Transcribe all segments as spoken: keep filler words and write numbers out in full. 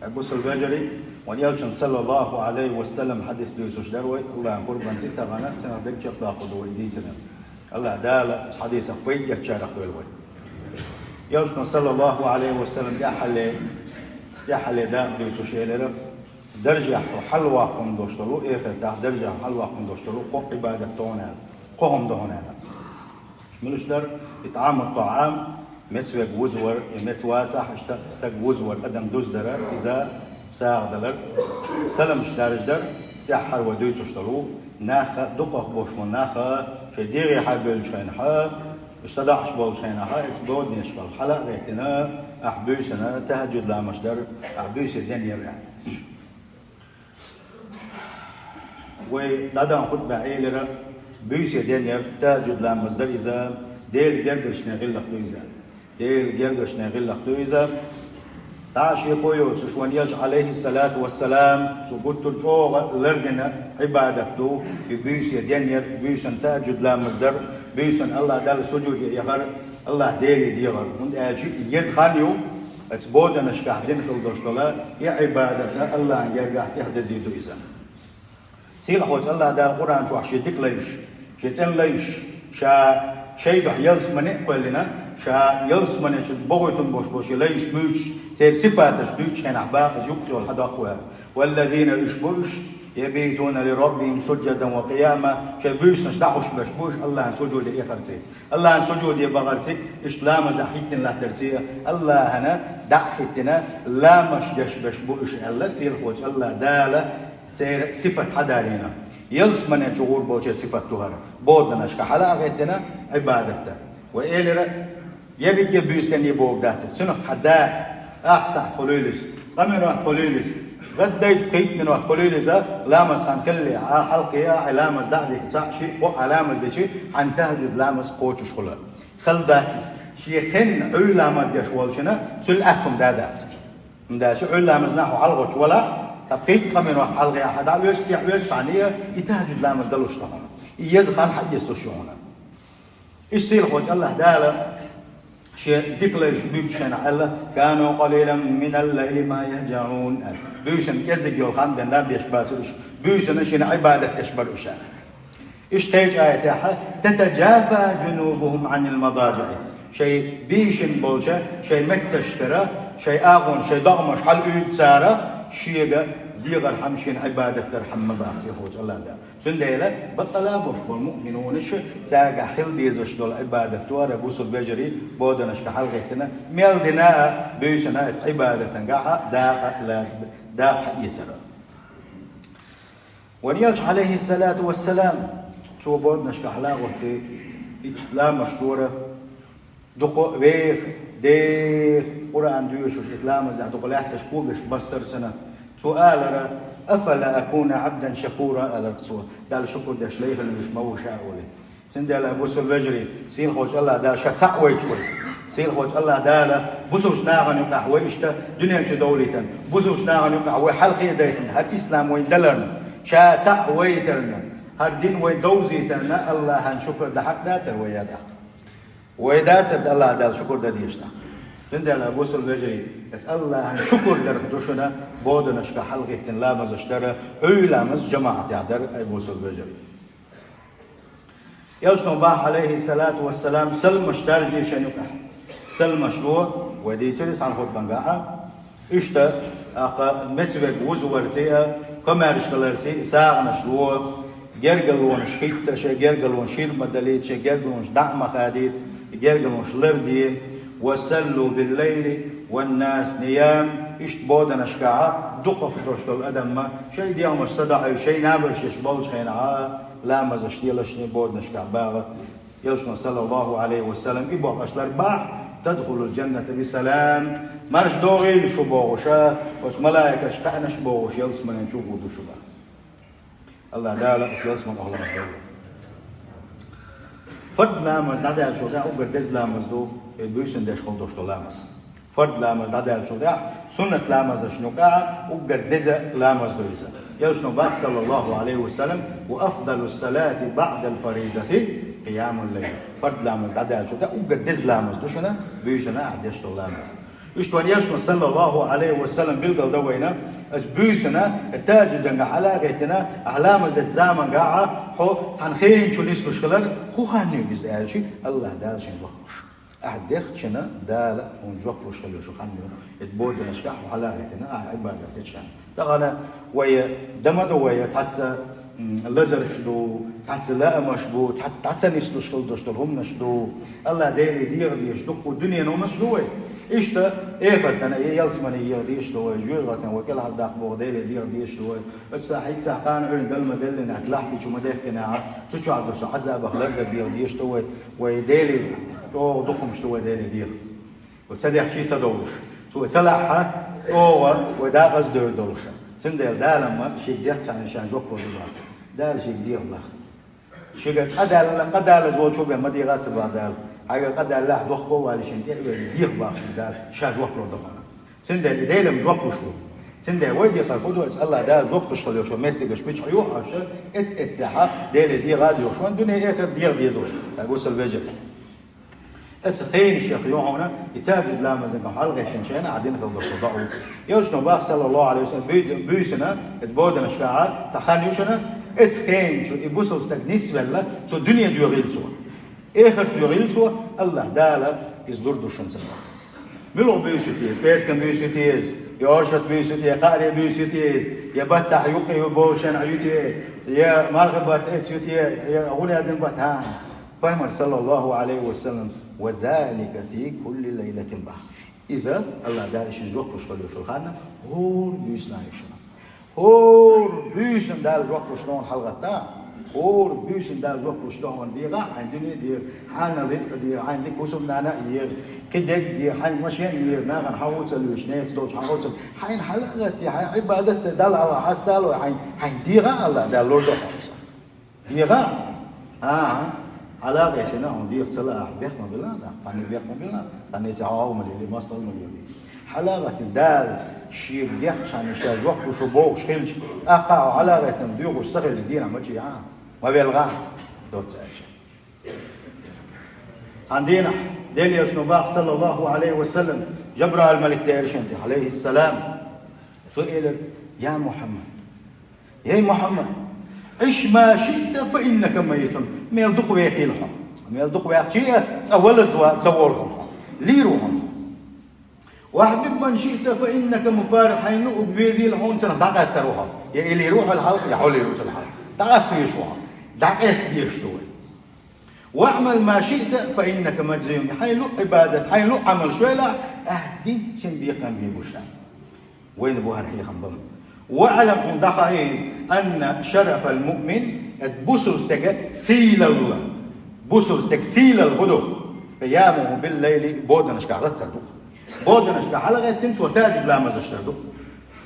Бусалба вежарий, вайн Элчан, саллаллаху Ӏалайхи ва саллам, хьадис дуьйцуш дар вай, Аллахьан къурбанца тахана, цунах дерг чекхдоаккхаргда вай дийцина. Аллахь Дала хьадисах пайда эцарах дойла вай. Элчано, саллаллаху Ӏалайхи ва саллам, тӀаьххьале, тӀаьххьале дакъа дуьйцуш элира: даржехь хьалваккха долуш долу, эхартахь даржехь хьалваккха долуш долу кхо Ӏибадат ду хьуна аьлла, кхо хӀума ду хьуна аьлла. Муьлш дара? ИтӀаму тӀаӀам, меца верг вузавар, я меца вацахь, иштта стаг вузавар, адам дуздара, иза сагӀа далар. Саламаш даржадар, тӀаьххьара вай дуьйцуш долу, наха, дукхах болуш болу наха, шайн дегӀе хьабевллачу хенахь, уьш садоӀуш болчу хенахь, оцу боданашкахула хьала а гӀеттина, ахь буьйсанна тахьажуд ламазаш дара, ахь буьйса денъяра. Вай дӀадаханчу хутбехь элира, буьйса денъяр тахьажуд ламаз дара иза, Делан гергарчеран гӀиллакх ду иза. Делан гергарчеран гӀиллакх ду иза. Цхьа а шеко йоцуш, вайн Элча, Ӏалайхиссалату вассалам, цо гуттар а чӀогӀа лардина Ӏибадат ду и буьйса денъяр, буьйсанна тахьажуд ламаз дар, буьйсанна Аллахь Далла сужуде яхар, Аллахь Деле дехар. ХӀунда аьлча и еза хан ю, оцу боданашкахь дина хила долуш долу и Ӏибадат Аллахьан гергахь тӀехдезийр ду иза. Сийлахьчу Аллахь Дала Къуръан чохь шен дика лайш, шен цӀена лайш, ша шайн дуьхьа ялсамане а кхоьллина, ша ялсамане чу бохуьйтун болуш болу шен лайш буьйцуш, церан сипаташ дуьйцучу хенахь бакъ иза юккъе йолу хьадоккху аьлла. «Валлазина», уьш бу уьш, «ябитуна ли раббихим сужжадан ва къияма», шайн буьйсанаш дӀахьуш берш бу уьш Аллахьан сужуде эхарций. Аллахьан сужуде бахарций, иштта ламаза хӀиттина латтарций, Аллахьана дӀа а хӀиттина, ламазаш деш берш бу уьш аьлла, сийлахьчу Аллахь Дала церан сипат хьадалийна. Ялсамане чу гӀур болчеран сипат ду хӀара. Боданашкахь хьала а гӀеттина, Ӏибадат дар. Вай элира, ерриге буьйса денъе бохург дац иза. Цунах цхьа да, ах сахьт хуьлийла иза, ткъа минот хуьлийла иза, гӀаддайта пхийтта минот хуьлийла иза, ламаз хан хилале, ахь хьалакхе а, ахь ламаз дӀа а дика, цхьаъ, шиъ, кхоъ ахь ламаз дичи, хьан тахьажуд ламаз кхочуш хуьлу. Хала дац иза. Шен хенна Ӏуьйра ламаз деш волчунна цул аьтту хӀума да дац. ХӀунда аьлча Ӏуьйра ламазна хьо хьалагӀоттуш валахь, ткъа пхийтта-ткъа минот хьалхе ахь дӀа а воьжуш, тӀе а воьжуш, хьан а и тахьажуд ламаз далуш ду хьуна. И еза хан хьаэцалуш ю хьуна. Иштта сийлахьчу Аллахь Дала шен дика лайш буьйцучу хенахь аьлла: «Кану къалилан минал лайли ма яхӀжаӀун», аьлла. Буьйсанна кӀеззиг йолу хан бен наб деш бацара уьш. Буьйсанна шена Ӏибадат деш бара уьш аьлла. Иштта кхечу аятехь: «Татаджафа джунубухум Ӏанил мададжиӀи». Шайн бийшина болчу шайн метташкара, шайн агӀонаш, шайн догӀмаш хьалауьйту цара, шега дегӀархьама, шена Ӏибадат дархьама ма баха сийлахьчу Аллахь Дала. Цундела баккъала а болуш болу муъминонаш, цаьргахь хила дезаш долу Ӏибадат ду хӀара, бусалба вежарий, боданашкахь хьалагӀеттина, мел дина а, буьйсанна а, оцу Ӏибадатан гахь а дакъа а лар-, дакъа хьаэцар. Вайн Элча, Ӏалайхиссалату вассалам, цо боданашкахь хьала а гӀоттий, и ламазаш дора, дукха а веха, деха, Къуръан доьшуш, и ламазехь дукха лаьтташ когаш бастара цунна. Цо алара: «Афала акуна Ӏабдан шакура», алара цо, Далла шукур деш лай хила везаш ма ву ша олий. Цундела, бусалба вежарий, сийлахьчу Аллахь Дала ша цхьаъ вайча вай. Сийлахьчу Аллахь Дала бусалбачу нахана юкъахь вай иштта дуьнен чу довлийтарна, бусалбачу нахана юкъахь вай хьалхе а дайтина, хӀара ислам вайна даларна, ша цхьаъ вайтарна, хӀара дин вай довзийтарна Аллахьан шукур дан хьакъ дацара вай ядахь. Вай дацара Аллахь Далла шукур дан дезаш нах. Цундела, бусалба вежарий, аса Аллахьан шукур дарх ду шуна боданашкахь хьалагӀеттина ламазаш дара, Ӏуьйра ламаз жамаӀатехь дара, ай бусалба вежарий. Элчано боху, Ӏалайхиссалату вассалам, саламаш даржаде шайн юкъахь. Саламаш ло, вай дийцира цхьана хутбан гахь а. Иштта, тӀаккха меца верг вузаварций а, комаьрша хиларций а сагӀанаш ло, гергарлонаш хӀитта, шайн гергарлонаш шира ма далийта, шайн гергарлонаш дӀа а ма хадийта, гергарлонаш ларде, «ва саллу биллайли ван нас ниям», иштта боданашкахь а, дукхах долуш долу адам а, шайн дегӀмаш садоӀуьйтуш, шайн набарш еш болчу хенахь а, ламазаш делаш шайн боданашкахь баха. Элчано, саллаллаху Ӏалайхи ва саллам, и бохуш лар бахь: «Тадхулул джанната би салам», марша догӀийла шу бохуш, оцу малайкаша кхаьънаш бохуш, ялсаманен чу гӀур ду шу боху. Аллахь Дала оцу ялсаманин охьалахь дойла. Фард ламаз дӀадаьллачул тӀаьхьа уггар деза ламаз ду, и буьйсанна деш хила долуш долу ламаз. Фард ламаз дӀадаьллачул тӀаьхьа суннат ламазашна юкъахь уггар деза ламаз ду иза. Элчано боху, саллаллаху Ӏалайхи ва саллам: «Ва афдалус салати баӀдал фаридати къиямул лайл». Фард ламаз дӀадаьллачул тӀаьхьа уггар деза ламаз ду шуна буьйсанна ахь деш долу ламаз. Иштта вайн Элчано, саллаллаху Ӏалайхи ва саллам, билгалдаьд вайна, аса буьйсанна, тажиддангахь хьалагӀеттина, ахь ламаз дечу замангахь хьо цхьана хенан чу нислуш хилар, хӀун хан ю иза аьлча, АллахӀ Дала шена жоп луш. Ахь дехначу хенна Дала хьуна жоп луш хилла ю шу хан ю, эцу боданашкахь хьо хьалагӀеттина, ахь Ӏибадат дечу хенна. Тахана вай дан ма ду, вай цхьацца, м, лазарш ду, цхьацца лаамаш бу, цхьацца дӀа ца нислуш хила долуш долу хӀуманаш ду. АллахӀ Деле деха дезаш дуккха дуьненан хӀуманаш ду вай. Иштта эхартана, я ялсамане еха дезаш ду вай, жоьжахатина вай кӀелхьардаккха боху Деле деха дезаш ду вай. Оцу сахьтехь кхана Ӏуьйранна дала ма деллинехь, лахьти чу ма дехкинехь, цу чохь долчу Ӏазабах лардар деха дезаш ду вай. Вай Деле чӀогӀа дукха хӀуманаш ду вай Деле деха. Вай ца дехча ца довлуш. Цо вай ца лахь, чӀогӀа вай дакъаза девр долуш. Цундела Дала-м шега дехначарна ша жоп лур ду боху. Дала шега деха боху. Шега къа далла, къа далаза волчо бен ма деха а ца боху Дала. Хьайга къа даллахь, дохко а валий шена тӀе а веза, деха боху шега Дала, ша жоп лур ду хьуна. Цундела и Дела-м жоп луш ву. Цундела вай дехар хӀун ду, аса АллахӀ Дала жоп луш хила йолуш йолу меттигаш мичахь ю хьожуш, эццахь Деле деха а доьхуш, вайн дуьне а, эхарт а деха деза вай. Ткъа гусал вежарий. Аса хенаш ю хьуна, и тажид ламазан хьалагӀеттинчу хенахь ахь дина хила долуш долу доӀа. Элчано боху, саллаллаху Ӏалайхи ва саллам, буьйсанна, эцу боданашкахь цхьа хан ю шуна, эцу хенан чу и бусалба стаг нисвелла, цо дуьне доьхийла цо. Эхарт доьхийла цо, АллахӀ Дала иза лур ду шуна ца боху. Муьлха буьйса ю те иза, пӀераскан буьйса ю те иза, я оршот буьйса ю те, я кхаарин буьйса ю те иза, я баттахь юккъе ю бохучу хенахь ю те, я марха баттахь эцна ю те, я гӀунердин баттахь, хӀа. Пайхамар, саллаллаху Ӏалайхи ва саллам, «Ва залика фи кулли лайлатин» боху. Иза, АллахӀ Дала шена жоп луш хила йолуш йолу хан, хӀора буьйсанна ю шуна. ХӀора буьйсанна Дала жоп луш ду хьуна хьалагӀатта. ХӀора буьйсанна Дала жоп луш ду хьуна деха, хьайн дуьне а деха, хьанал рицкъ а деха, хьайн дика хӀусамнана а еха, кхин дерг а деха, хьайн машен а еха, нахана хьан хӀума ца луьйш, нехан долчу хьан хӀума ца, хьайна хьалагӀатта, хьайн Ӏибадат а, Далла хьастало, хьайн, хьайн деха, АллахӀ Дала лур ду хьуна иза. ДегӀа? ХӀан-хӀа. ХьалагӀаьттина хьуна деха ца лаахь, бехк ма биллина, цхьанне бехк ма биллина, цхьанне цхьа хьо ма лели, мостагӀа ма лели. ХьалагӀаьттина Дала шега дехначарна ша жоп луш ву бохуш хилча, тӀаккха хьо хьалагӀаьттина доьхуш ца хилча, дийнахь ма чӀагӀа, ма велха, доцца аьлча. Цхьана дийнахь Делан Элчано боху, саллаллаху Ӏалайхи ва саллам, Жабраил малик тӀе аьлла шен тӀе, Ӏалайхиссалам. Цо элира: «Я Мухьаммад, эй Мухьаммад, Ӏиш ма шиъта, фа иннака майитун». Мел дукха вехийла хьо. Мел дукха ваьхча а, цкъа валаза ца волу хьо. Лийр ву хьо. «Ва ахьбиб ман шиъта, фа иннака муфарикъ». Хьайна луъург везийла хьуна, цунах дӀакъастар ву хьо. Я и лийр ву хьо хьалха, я хьо лийр ву цунах хьалха. ДӀакъаста везаш ву хьо. ДӀакъаста дезаш ду вай. «Ваъмал ма шиъта, фа иннака мажзиюн». Хьайн луъу Ӏибадат, хьайн луъу Ӏамал шойла, ахь динчун бекхам бийр бу ша. Вайна бу хӀара хьехам бан. «Ваълам», хьуна дӀахаий, «анна шарафал муъмин», эт бусул стеган сийлалла. Бусул стеган сийлалла хӀун ду? «Къиямуху биллайли», боданашкахь латтар ду. Боданашкахь хьалагӀеттина цо тажид ламазаш дар ду.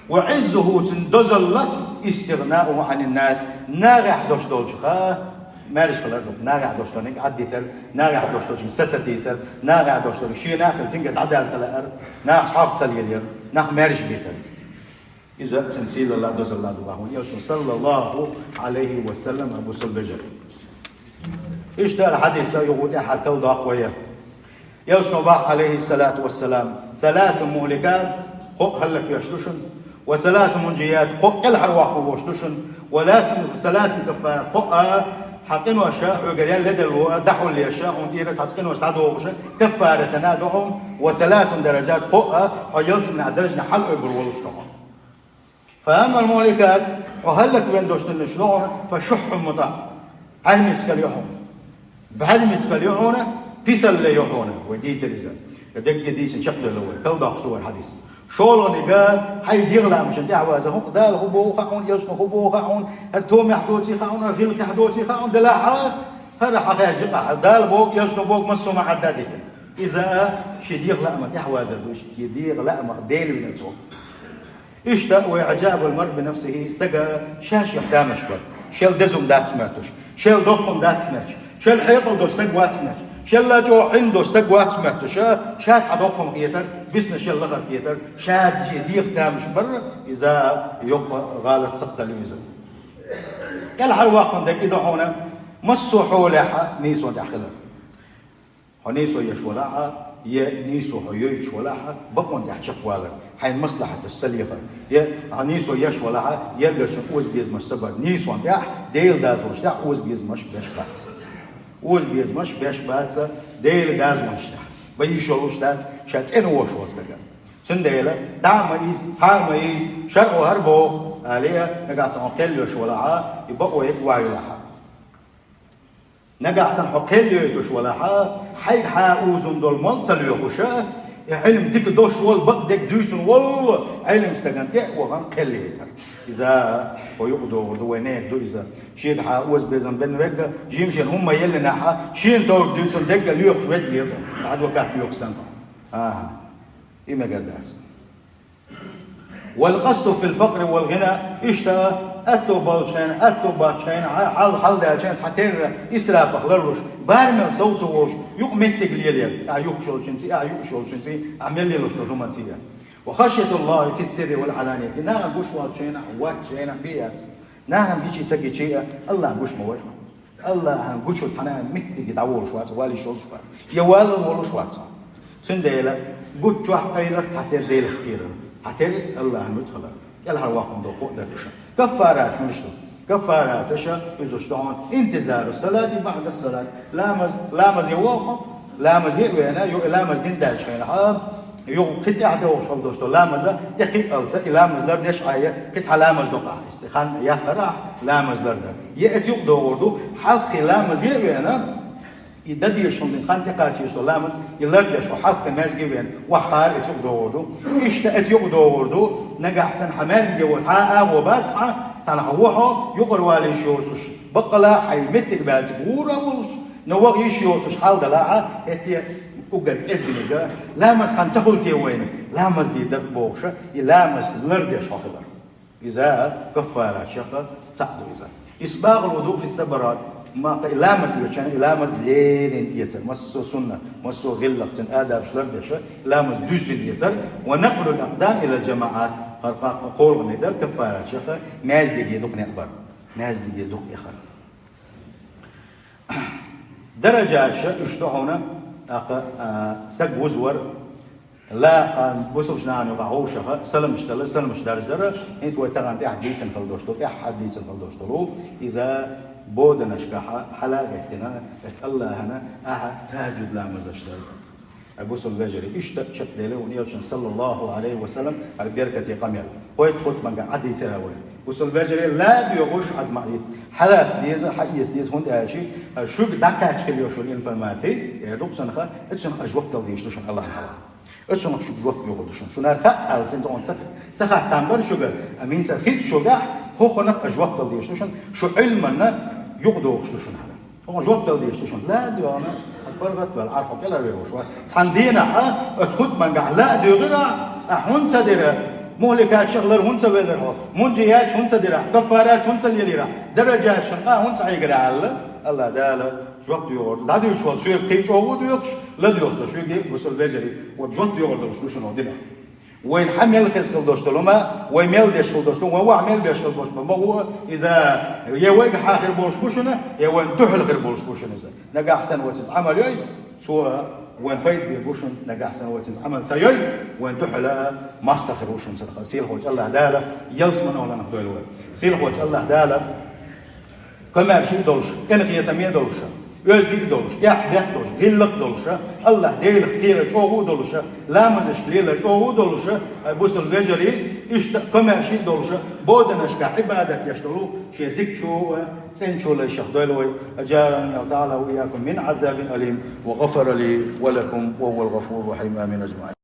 «Ва Ӏиззуху», цуьнан дозалла, «истигънауху Ӏаниннас», нагӀехь долуш долчух маьрша хилар ду. НагӀехь долуш долчуьнга Ӏадитар, нагӀехь долуш долчуьнга са ца тийсар, нагӀехь долуш долчуьнга шен нах хилла цуьнга дӀадала ца лаар, нахаца хьоьху ца лелаяр, нах маьрша битар. Иза цуьнан сийлалла, дозалла ду боху Элчано, саллаллаху Ӏалайхи ва саллам, бусул бежар. Иштта хӀара хьадис а юха тӀаьхьара кхалдоккху вай. Элчано боху, Ӏалайхиссалату вассалам: «Саласун мухликат», кхоъ хӀаллаквеш ду шуна, «ва саласун мунжият», кхоъ кӀелхьарваккхур волуш ду шуна, «ва саласун, саласун каффарат», кхоъ а хьан къинош хьоьгара ял ледарло а, дӀахьулъеш а, хьуна тӀера цхьацца къинош дӀадохуш а, каффаратана ду хьуна, «ва саласун даражат», кхоъ а хьо ялсаманехь даржна хьалаойбур волуш ду хьуна. «Фа аммал мухликат», хьо хӀаллаквен долуш дерш ду хьуна, «фа шуххьун мутӀаъ», бӀаьрмецкал ю хьуна. БӀаьрмецкал ю хьуна, писалле ю хьуна, вай дийцира иза. Дерриге дийцина чекхдевлла вай, кхалдоккхуш ду вай хӀара хьадис. ШолгӀаниг, хьайн дегӀан лаамашна тӀаьхьавазар, хӀунда Дала хӀун боху хаьа хьуна, Элчано хӀун боху хаьа хьуна, хӀара томехь доций хаьа хьуна, хӀара гӀиллакхехь доций хаьа хьуна, делахь а, хӀара хьан хаьржина къахьа, Дала боху, Элчано боху, массо а ма Ӏадда а дитина. Иза шен дегӀан лааман тӀаьхьавазар ду, иштта дегӀан лаамах Дела вина цо. Иштта вай, «Ӏажабул маръи би нафсихи», стага ша-шех тамаш бар. Шел деза хӀума дац моьттуш, шел доккха хӀума дац моьттуш, шел хьекъал долу стаг вац моьттуш, шелла чӀогӀа Ӏилма долу стаг вац моьттуш, ша цхьа доккха хӀума хетар, бисна шел лахара хетар, ша шен дегӀан тамаш бар, иза йоккха гӀалат, сакхталла ю иза. КӀелхьарваккхун дерг и ду хьуна, массо а хьолехь нийсо тӀехь хилар. Хьо нийсо еш валахь а, Е нийсо хьо йойтуш валахь, бакъонна тӀехь чекхвалар, хьайн маслахьаташ ца лехар. Е хьо нийсо еш валахь, ергарчун оза безамаш ца бар. Нийсонна тӀехь, Делан доазонаш тӀехь оза безамаш беш бац. Оза безамаш беш бац Делан доазонаш тӀехь. Бан йиш йолуш дац ша цӀена вош волу стага. Цундела дӀа а ма ийза, цхьа а ма ийза, шарӀо хӀара боху, алий, нагахь санна хьо кхел йойтуш валахь, и бакъо ерг вайолахь. Нагахь санна хьо кхел йойтуш валахь, хьайга хьан узун долу мал ца лоьхуш, и Ӏилма дика долуш волу, бакъдерг дуьйцун волу Ӏилма стагана тӀе а вахана кхел яйтар. Иза хьо юкъадогӀур ду, вай нехан ду иза. Шега хьан оза безам бен верг, жимчохь хӀумма еллинехь, шена товриг дуьйцун дерг а лоьхуш верг а ду, адвокат лоьхуш санна. АхӀа. И мегар дац. والقصد في الفقر والغنى, иштта аьтто болчу хенахь, аьтто боцчу хенахь, хьал, хьал даьлча цхьатерра исрафах ларлуш, барамел сов ца волуш, юкъа меттиг лелаяр, ахь юхуш йолчуьнций, ахь юуш йолчуьнций, ахь мел лелош долу хӀуманций. وخشية الله في السر والعلانية, нахана гуш волчу хенахь, воцчу хенахь бен яц. Нахана гича а, ца гича а, Аллахьна гуш ма вай хьо. Аллахьна гучу цхьана а меттиге дӀаволуш вац, валийш йолуш вац. Я валар волуш вац хьо. Цундела гуччохь кхайрар, цхьатерра Делах кхерар, цхьатерра Аллахьна муьтӀахь хилар. КӀелхьарваккхун долу кхоъ дара уьш. Каффараташ муьлш ду? Каффараташ уьш ду хьуна: انتظار الصلاة بعد الصلاة. Ламаз, ламазе вогӀу хьо, ламазе а веана, юха ламаз дина даьллачу хенахь, юха кхин тӀаьхьа догӀуш хила долуш долу ламаза тӀекхиъалца, и ламаз лардеш Ӏа, я кхин цхьа ламаз доккху ахь, иза тхан яккхар ахь, ламаз лардар. Я эца юкъадогӀур ду, хьалххе ламазе а веана, и дан дезаш хӀума, иза хан тӀекхачийша долу ламаз, и лардеш хьо хьалххе маьждиге а веана, охьахаар эца юкъадогӀур ду. Иштта эца юкъадогӀур ду, нагахь санна хьан маьждиге ван цхьа а агӀо бац цхьа, цхьана хьо ву хьо, юкъара валийш йоцуш, баккъала хьайн меттиг баьлча гӀура а волуш, но ваха йиш йоцуш хьал далахь, хӀетте уггар кӀезгиниг, ламаз хан ца хуьлу те вайна, ламаз дийр дара бохуша, и ламаз лардеш хьо хилар. Иза каффаратех цхьаъ ду иза. إسباغ الوضوء في الصبرات, ма-, и ламаз оьцучунна и ламаз леррина эцар, массо а суннат, массо а гӀиллакх, цуьнан адабаш лардеш, и ламаз дуьззина эцар, ونقل الأقدام إلى الجماعات, хӀара кхо-, кхоалгӀаниг дара каффаратех маьждиге дукха некъ бар, маьждиге дукха эхар. Даражаташ уьш ду хьуна, тӀаккха, а, стаг вузвар, ла, а, бусалба нахана юкъахь вовшах саламаш дала, саламаш даржадар, хӀинца вай тахана тӀаьхьа дийцина хила долуш долу, тӀаьххьара дийцина хила долуш долу, иза боданашкахь хьала а гӀеттина, эцу Аллахьана ахьа тахӀажжуд ламазаш дар. Ай бусалба вежарий, иштта чекхдели ву элчан, саллаллаху Ӏалайхи ва саллам, хӀара беркате къамел. Кхойтта хутбанга Ӏадийцира вай. Бусалба вежарий, ла а доьгӀуш Ӏад ма Ӏийта. Хьалаца деза, хьаэца деза, хӀунда аьлча, а, шуьга дӀакхаччалуш йолу информаци, э, ду-кх цунах, а, цунах аш жоп дала дезаш ду шуна Аллахьан хьалха. А, цунах шуьга жоп доьгӀур ду шуна. Шуна хӀара хаьа аьлла, цуьнца хьуна ца, ца хаттам бара шуьга, амма хӀинца хӀинца шуьгахь, хӀокхунах аш жоп дала дезаш ду шуна, шу Ӏилманна юкъадогӀуш ду шуна хӀара. Хьуна жоп дала дезаш ду шуна. Ла а доьгӀна, хьан паргӀатваьлла, Ӏарфа кӀелхьарвер волуш вац. Цхьана дийнахь а, оцу хутбангахь ла а доьгӀира, ахь хӀунда ца дира, мухьликатех лар хӀунда ца велира хьо, мунжияташ хӀунда ца дира, каффараташ хӀунда ца лелийра, даражаташна къа хӀунда ца хьийгира аьлла, Аллахь Дала жоп доьгӀур ду. ДӀадуьйцуш волу соьга кхин чӀогӀа а доьхуш, ладоьгӀуш дан шуьга, бусалба вежарий, вот жоп доьгӀур долуш ду шуна динах. Вайна хьан мел хеза хила долуш долу ма, вай мел деш хила долуш долу, вай ваха мел беш хила долуш ма, ма ву иза, я вайга хьан хир болуш бу шуна, я вайна дуьхьал хир болуш бу шуна иза. Нагахь санна вай цуьнца Ӏамал йой, цо вайна пайда бийр бу шуна, нагахь санна вай цуьнца Ӏамал ца йой, вайна дуьхьал мостагӀа хир ву шуна цунах. Сийлахьчу Аллахь Дала ялсаманин охӀланах дойла вай. Сийлахьчу Аллахь Дала комаьрша а долуш, къинхетаме а долуш, оьзда а долуш, эхь-бехк долуш, гӀиллакх а долуш, Аллахь Делах кхерар чӀогӀа а долуш, ламазашка лелар чӀогӀа а долуш, ай бусалба вежарий, иштта комаьрша а долуш, боданашкахь Ӏибадат деш долу шен дикачу, цӀеначу лайшах дойла вай. أجارني الله تعالى وإياكم من عذاب أليم وغفر لي ولكم وهو الغفور الرحيم. آمين أجمعين.